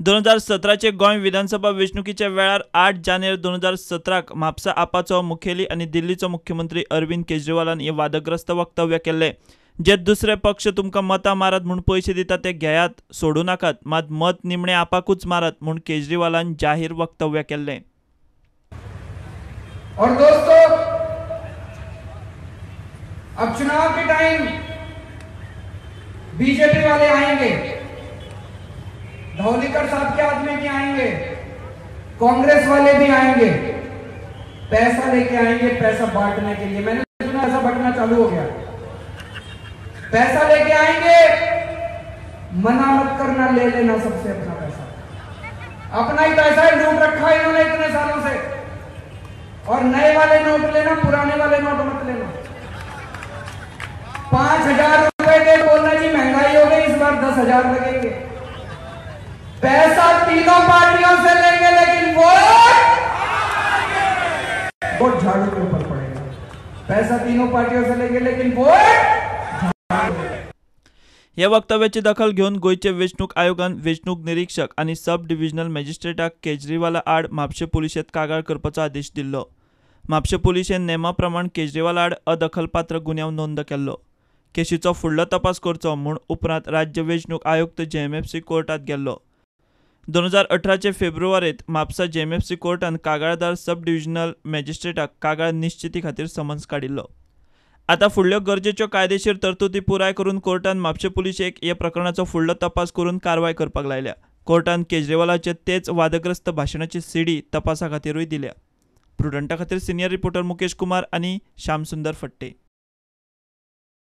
2017चे गोंय विधानसभा वेंचणुकीच्या वेळार 8 जानेर 2017 म्हापसा आपाचो मुखेली आनी दिल्लीचो मुख्यमंत्री अरविंद केजरीवालान हे वादग्रस्त वक्तव्य केल्ले. जे दुसरे पक्ष तुमकां मतां मारात म्हूण पयशे दिता ते घेयात, सोडू नाकात, मात मत निमणे आपाकूच मारात म्हूण केजरीवालान जाहीर वक्तव्य केल्ले. और दोस्तों, अब चुनाव के टाइम बीजेपी वाले आएंगे, धौलीकर साहब के आदमी भी आएंगे, कांग्रेस वाले भी आएंगे, पैसा लेके आएंगे, पैसा बांटने के लिए। मैंने सुना ऐसा बांटना चालू हो गया। पैसा लेके आएंगे, मना मत करना, ले लेना सबसे अपना पैसा। अपना ही पैसा है, लूट रखा है इन्होंने इतने सालों से। और नए वाले नोट लेना, पुराने वाले नोट मत लेना। 5000 रुपए के बोलना जी महंगाई हो गई, इस बार 10,000 लगेंगे। पैसा तीनों पार्टियों से लेंगे, लेकिन वोट वोट झाड़ू के ऊपर पड़ेगा। पैसा तीनों पार्टियों से लेंगे, लेकिन वोट। ह्या वक्तव्याची दखल घेवन गोंयचे वेंचणूक आयोगान वेंचणूक निरीक्षक आनी सब डिव्हिजनल मॅजिस्ट्रेटाक केजरीवाला आड म्हापशें पुलिशेंत कागाळ करपाचो आदेश दिल्लो. म्हापशें पुलिशेन नेमा प्रमाण केजरीवाला आड अदखलपात्र गुन्यांव नोंद केल्लो. केशीचो फुडलो तपास करचो म्हूण उपरांत राज्य वेंचणूक आयुक्त जेएमएफसी कोर्टांत गेल्लो. 2018 फेब्रुवारींत म्हापसा जेएमएफसी कोर्टान कागाळदार सब डिव्हिजनल मॅजिस्ट्रेटाक कागाळ निश्चिती खातीर समन्स काडिल्लो. आतां फुडल्यो गरजेच्यो कायदेशीर तरतुदी पुराय करून कोर्टान म्हापशें पुलिशेक ह्या प्रकरणाचो फुडलो तपास करून कारवाय करपाक लायल्या. कोर्टान केजरीवालाचे तेच वादग्रस्त भाशणाची सीडी तपासा खातीरूय दिल्या. प्रुडंटा खातीर सिनियर रिपोर्टर मुकेश कुमार आनी श्यामसुंदर फट्टे.